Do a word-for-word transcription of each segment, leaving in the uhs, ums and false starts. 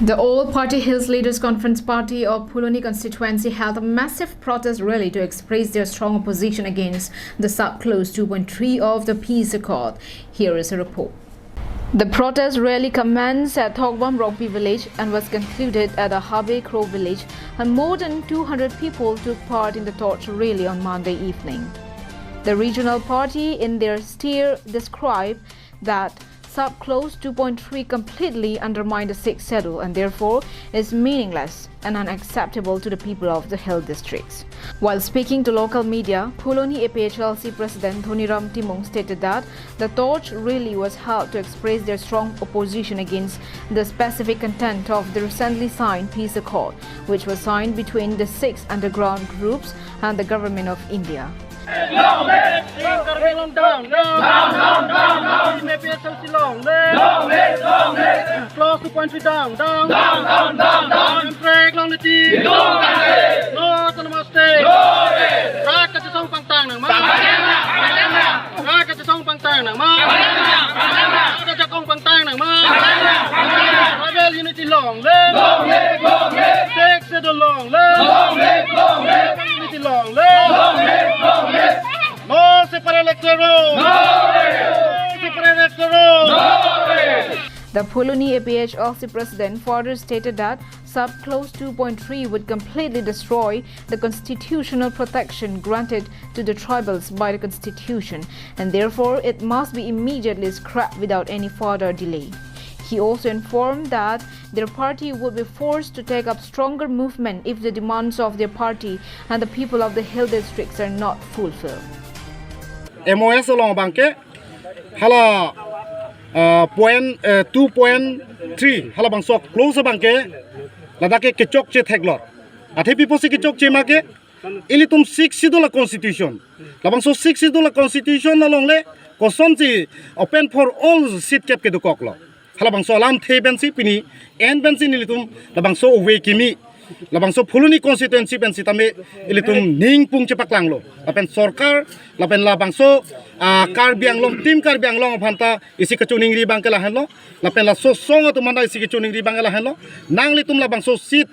The All Party Hills Leaders Conference Party of Phuloni constituency held a massive protest rally to express their strong opposition against the sub-clause two point three of the peace accord. Here is a report. The protest rally commenced at Thokbam Rongpi village and was concluded at the Habe Kro village, and more than two hundred people took part in the torch rally on Monday evening. The regional party, in their stir, described that sub-clause two point three completely undermined the Sixth Schedule and therefore is meaningless and unacceptable to the people of the hill districts. While speaking to local media, Phuloni A P H L C President Dhoniram Timung stated that the torch rally was held to express their strong opposition against the specific content of the recently signed peace accord, which was signed between the six underground groups and the Government of India. Long live! Team Karbi Anglong down, down! Down, down, down, down! Team A P H L C long live! Long live, long live! Clause two point three down, down! Down, down, down, down! Contract longle ti! Itu kan! No autonomous state! No rest! Rat kachesong pangtang nangma! Pangtang nang! Pangtang nang! Rat kachesong pangtang nangma! Pangtang nang! Pangtang nang! Rat kajakong pangtang nangma! Pangtang nang! Pangtang nang! Tribal unity long live! Long live, long live! Sixth Schedule long live! Long live, long live! Tribal unity long live! Long live, long live! No separate electoral roll! No rest! No separate electoral roll! No rest! The Phuloni A P H L C president further stated that sub-clause two point three would completely destroy the constitutional protection granted to the tribals by the constitution, and therefore it must be immediately scrapped without any further delay. He also informed that their party would be forced to take up stronger movement if the demands of their party and the people of the hill districts are not fulfilled. M O S along abangke hala, ah, point, eh, two point three, halabangso clause abangke ladak ke kechokche theklong. Athe pi apotsi kechokche ma ke, ilitum Sixth Schedule a-constitution. Labangso Sixth Schedule a-constitution along le kosonsi open for all seat kep kedokoklo. Halabangso alamthe pensi pini en pensi nelitum labangso ove kimi, labangso Phuloni constituency pensi tame ilitum ningpung chepaklanglo. Lapen sorkar, lapen labangso, ah, Karbi Anglong, Team Karbi Anglong aphanta isi kachiningri abangke lahenlo. Lapen laso asong atum aphanta isi kachiningri abangke lahenlo. Nanglitum labangso seat,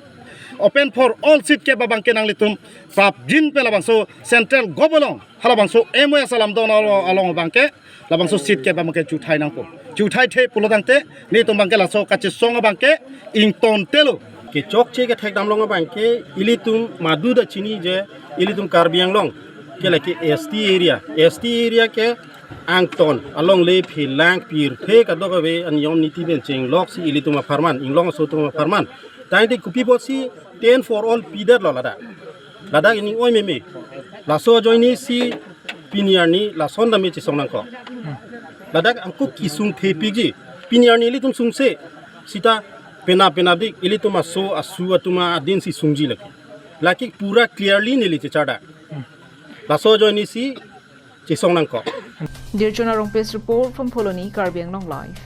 open for all seat kep abangke nanglitum prapjin pen labangso central govt along, halabangso M O S alam don along, along abangke labangso seat kep abangke chuthai nangpo. Chuthaithe pulotangte nelitum abangke laso kachesong abangke ingtontelo. Kechokche kethekdam long abangke ilitum madu ta chini je ilitum Karbi Anglong ke lake S T area. S T area ke angton along le philang pirthe kadokave an niom niti pen chengloksi ilitum apharman, inglong aso atum apharman. Tangte kopi apotsi ten for all pidetlo ladak. Ladak ining oi meme. Laso ajoinesi pini arni lason tame chesong nangkok. Ladak angko kesung thepikji. Pini arni ilitum sungse. Sita penap penapdik ilitum aso asu atum adinsi sungji lake. Lake pura clearly neli chechardak. Laso ajoinesi chesong nangkok. Dirchona Rongpi's report from Phuloni, Karbi Anglong Live.